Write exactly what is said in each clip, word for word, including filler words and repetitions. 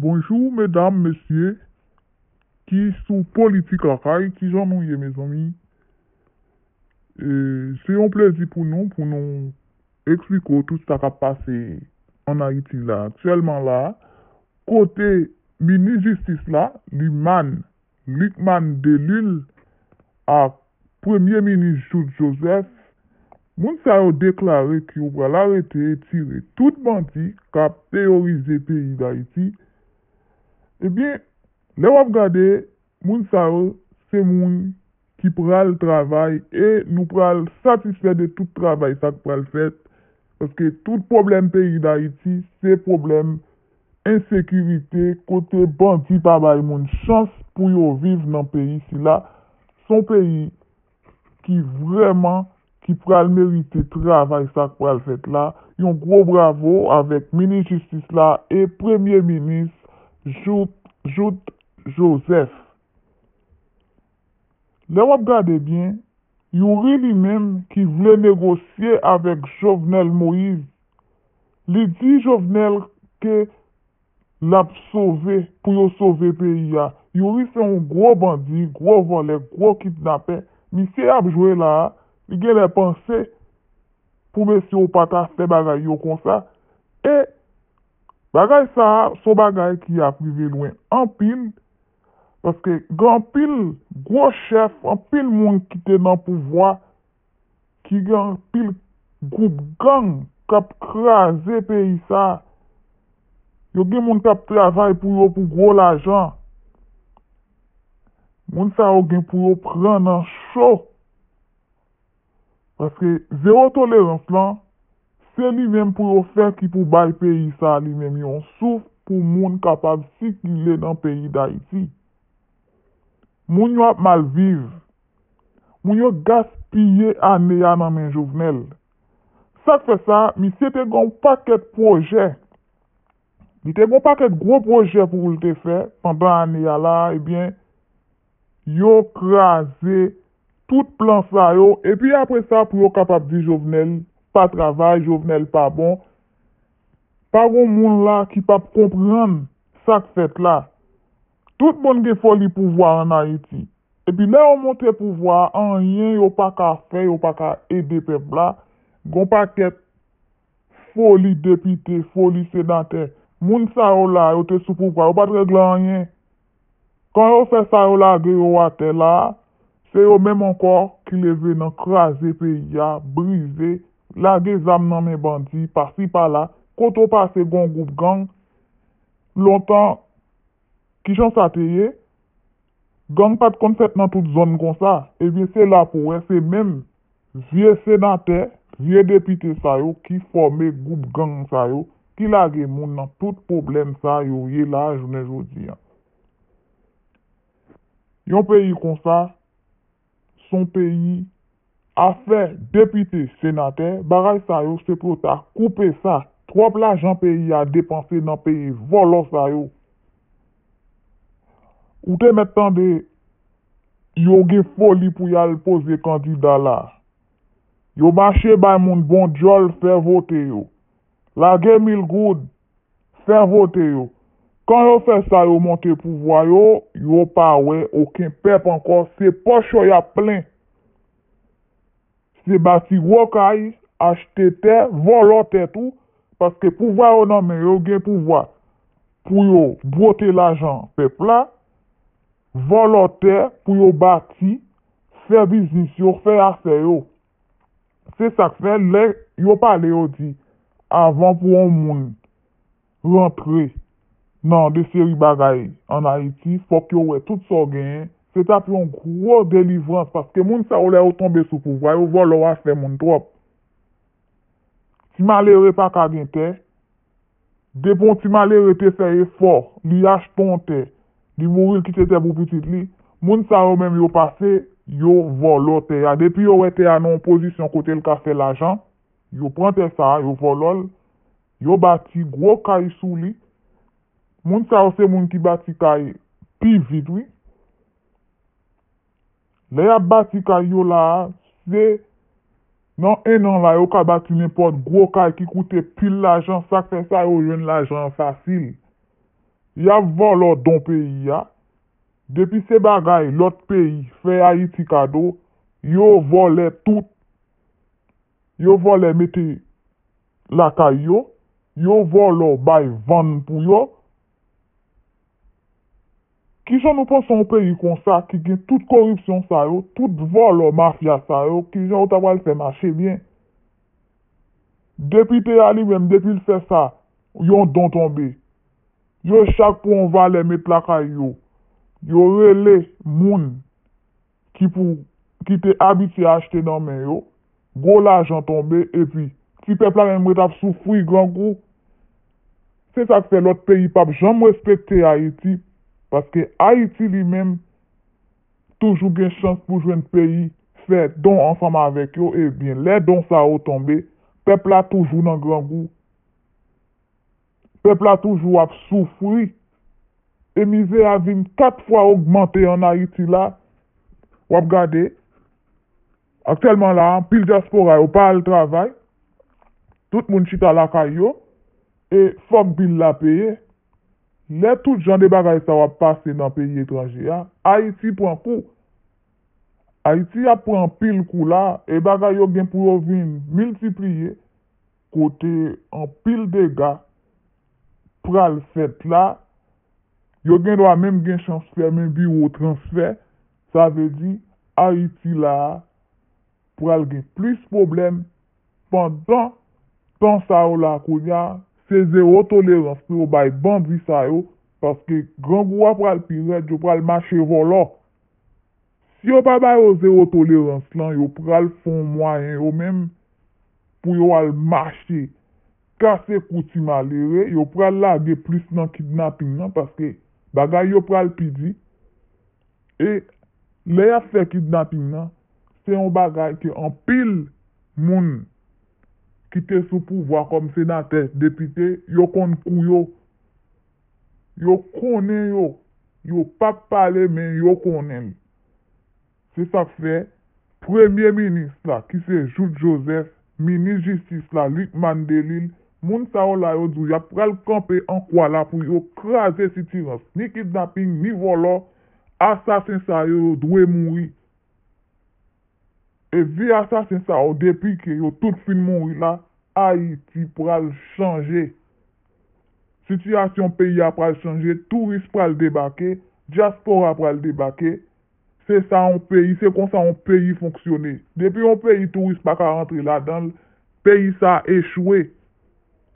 Bonjou medam, mesye ki sou Politik Lakay, kijan nou ye mezanmi? E, se yon plezi pou nou, pou nou eksplike w tout sa k ap pase ann Ayiti la, aktyèlman la, kote minis jistis la, Lucmane, Lucmane Delille, ak Premye Minis Jouthe Joseph, moun sa yo deklare ke yo pral arete e tire tout bandi k ap teyorize peyi Dayiti. Ebyen, lè w ap gade, moun sa yo se moun ki pral travay e nou pral satisfè de tout travay sa k pral fèt, paske tout pwoblèm peyi Dayiti se pwoblèm ensekirite, kote bandi pa bay moun chans pou yo viv nan peyi sila. Se yon peyi ki vrèman, ki pral merite travay sa k pral fèt la. Yon gwo bravo avèk minis jistis la e premye minis Jouthe, Jouthe Joseph. Lè w ap gade byen, Youri li menm ki vle negosye avèk Jovenel Moïse, li di Jovenel ke l ap sove, pou yo sove peyi a. Youri se yon gwo bandi, gwo vòlè, gwo kidnapè. Misye ap jwe la a, li genlè panse pou mesye yo pa ta fè bagay yo konsa. E bagay sa a, se yon bagay ki ap rive lwen anpil, paske gen anpil gwo chèf, anpil moun ki te nan pouvwa, ki gen anpil gwoup gang k ap kraze peyi sa. Yo gen moun k ap travay pou yo pou gwo lajan. Moun sa yo gen pou yo pran nan cho. Paske zewo tolerans lan, se li menm pou yo fè ki pou bay peyi sa li menm yon souf pou moun kapab sikile nan peyi Dayiti. Moun yo ap mal viv. Moun yo gaspiye ane a nan men Jovenel. Sa k fè sa, misye te gen yon pakèt pwojè. Li te gen yon pakèt gwo pwojè pou l te fè pandan ane a la, ebyen, yo kraze tout plan sa yo. Epi apre sa, pou yo kapab di Jovenel pa travay, Jovenel pa bon, pa gen moun la ki p ap konprann sa k fèt la. Tout moun gen foli pouvwa ann Ayiti. Epi lè yo monte pouvwa a, anyen yo pa ka fè, yo pa ka ede pèp la. Gon pakèt foli depite, foli senatè. Moun sa yo la, yo te sou pouvwa, yo pa t regle anyen. Kan yo fè sa, yo lage yo atè la, se yo menm ankò ki leve nan kraze peyi a, brize, lage zam nan men bandi, pasi pala, kote w pase gon gwoup gang, lontan, kijan sa te ye? Gang pa t konn fèt nan tout zòn konsa. Ebyen, se la pou w wè, se menm vye senatè, vye depite sa yo ki fòme gwoup gang sa yo, ki lage moun nan tout pwoblèm sa yo ye la jounen jodi a. Yon peyi konsa, se yon peyi afè depite, senatè, bagay sa yo se pou yo ta koupe sa. Twòp lajan peyi a depanse nan peye vòlò sa yo. Ou te mèt tande yo gen foli pou y al poze kandida la. Yo mache bay moun bon djòl fè vote yo. Lage mil goud, fè vote yo. Kan yo fè sa, yo monte pouvwa yo, yo pa wè okenn pèp ankò, se pòch yo y ap plen. Se bati gwo kay, achte tè, vòlò tè tou, paske pouvwa yo nan men yo, gen pouvwa pou yo bwote lajan pèp la, vòlò tè pou yo bati, fè biznis yo, fè afè yo. Se sa k fè, lè yo pale, yo di, avan pou yon moun rantre nan de seri bagay ann Ayiti, fòk yo wè tout sa w genyen. Se t ap yon gwo delivrans, paske moun sa yo, lè yo tonbe sou pouvwa, yo vòlò afè moun twòp. Ti malere pa ka gen tè. Depi yon ti malere te fè efò, li achte yon tè, li mouri, li kite tè pou pitit li, moun sa yo menm yo pase, yo vòlò tè a. Depi yo wè tè a nan yon pozisyon kote l ka fè lajan, yo pran tè sa a, yo vòlò l, yo bati gwo kay sou li. Moun sa yo se moun ki bati kay pi vit, wi. Lè y ap bati kay yo la a, se nan en an la, yo ka bati nenpòt gwo kay ki koute pil lajan, sa k fè sa, yo jwenn lajan an fasil. Y ap vòlò don peyi a. Depi se bagay lòt peyi fè Ayiti kado, yo vòlè tout. Yo vòlè mete lakay yo, yo vòlò bay vann pou yo. Kijan nou panse yon peyi konsa ki gen tout koripsyon sa yo, tout vòlò mafya sa yo, kijan yo ta pral fè mache byen? Depite a li menm, depi l fè sa, yon don tonbe. Yo chak pran yon valè met lakay yo. Yo rele moun ki pou ki te abitye achte nan men yo, gwo lajan tonbe epi ti pèp la menm ret ap soufri grangou. Se sa k fè lòt peyi p ap janm respekte Ayiti, paske Ayiti li menm toujou gen chans pou jwenn peyi fè don ansanm avèk yo, ebyen lè don sa yo tonbe, pèp la toujou nan grangou. Pèp la toujou ap soufri. E mizè a vin kat fwa ogmante ann Ayiti la. W ap gade, aktyèlman la, anpil dyaspora yo pa al travay. Tout moun chita lakay yo. E fòk bil la peye. Lè tout jan de bagay sa yo ap pase nan peyi etranje a, Ayiti pran kou. Ayiti ap pran anpil kou la, e bagay yo gen pou yo vin miltipliye, kote anpil dega pral fèt la, yo gen dwa menm gen chans fèmen biwo transfè, sa vle di Ayiti la a pral gen plis pwoblèm pandan tan sa yo la kounye a, se zewo tolerans pou yo bay bandi sa yo, paske grangou a pral pi rèd, yo pral mache vòlò. Si yo pa ba yo zewo tolerans lan, yo pral fè yon mwayen yo menm pou yo al mache kase kou ti malere, yo pral lage plis nan kidnaping nan paske bagay yo pral pi di. E lè y ap fè kidnaping nan, se yon bagay ke anpil moun ki te sou pouvwa kòm senatè, depite, yo konn kou yo. Yo konnen yo. Yo p ap pale, men yo konnen l. Se sa k fè, premye minis la, ki se Jouthe Joseph, minis jistis la, Lucmane Delille, moun sa yo la, yo di w y ap pral kanpe an kwa la pou yo kraze sitirans, ni kidnaping, ni vòlò, asasen sa yo, yo dwe mouri. E vi asasen sa yo, depi ke yo tout fin mouri la, Ayiti pral chanje. Sitiyasyon peyi a pral chanje, touris pral debake, dyaspora pral debake. Se sa yon peyi, se konsa yon peyi fonksyone. Depi yon peyi touris pa ka rantre ladan l, peyi sa echwe.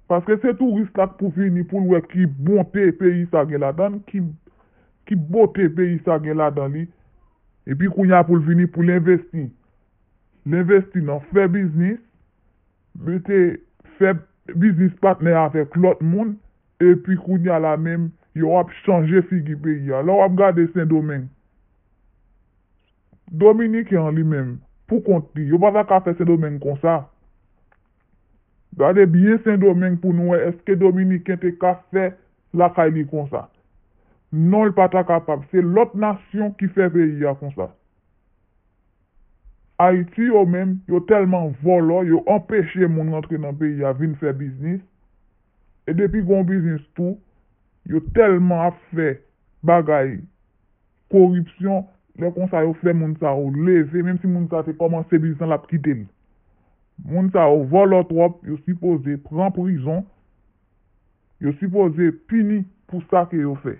Paske se touris la k pou vini pou l wè ki bonte peyi sa gen ladan l, ki, ki bote peyi sa gen ladan li. Epi kounye a pou l vini pou l envesti. L envesti nan fè biznis, mete fè biznis patnè avèk lòt moun, epi kounye a la menm, yo ap chanje figi peyi a. Lè w ap gade Sendomeng, Dominiken an li menm, pou kont li, yo pa ta ka fè Sendomeng konsa. Gade byen Sendomeng pou nou wè èske Dominiken te ka fè lakay li konsa. Non, l pa ta kapab. Se lòt nasyon ki fè peyi a konsa. Ayiti yo menm, yo tèlman vòlò, yo anpeche moun rantre nan peyi a vin fè biznis. E depi gen yon biznis tou, yo tèlman ap fè bagay koripsyon, lè konsa yo fè moun sa yo leve, menm si moun sa te kòmanse biznis lan, l ap kite l. Moun sa yo vòlò twòp, yo sipoze pran prizon, yo sipoze pini pou sa ke yo fè.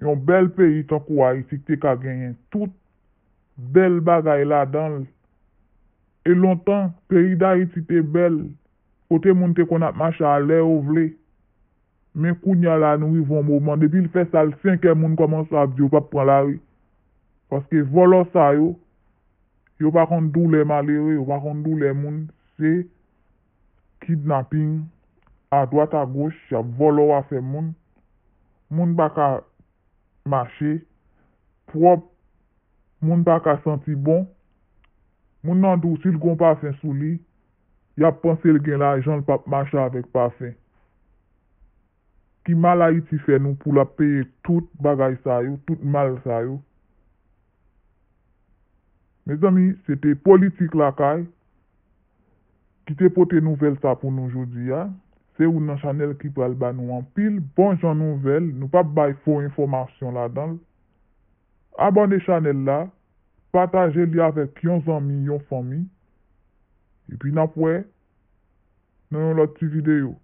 Yon bèl peyi tankou Ayiti ki te ka genyen tout bèl bagay ladan l. E lontan, peyi Dayiti te bèl, kote moun te konn ap mache a lè yo vle. Men kounye a la, nou rive yon moman, depi l fè sa l senkè, moun kòmanse ap di yo p ap pran lari. Paske vòlò sa yo, yo pa konn doulè malere, yo pa konn doulè moun, se kidnaping, adwat agoch, y ap vòlò afè moun. Moun pa ka mache pwòp, moun pa ka santi bon. Moun nan di w si l gen yon pafen sou li, y ap panse l gen lajan, l p ap mache avèk pafen. Ki mal Ayiti fè nou pou l ap peye tout bagay sa yo, tout mal sa yo? Mezanmi, se te Politik Lakay ki te pote nouvèl sa pou nou jodi a. Se youn nan chanèl ki pral ba nou anpil bon jan nouvèl, nou p ap bay fo enfòmasyon ladan l. Abòne chanèl la, pataje li avèk yon zanmi, yon fanmi. Epi n ap wè nan yon lòt ti videyo.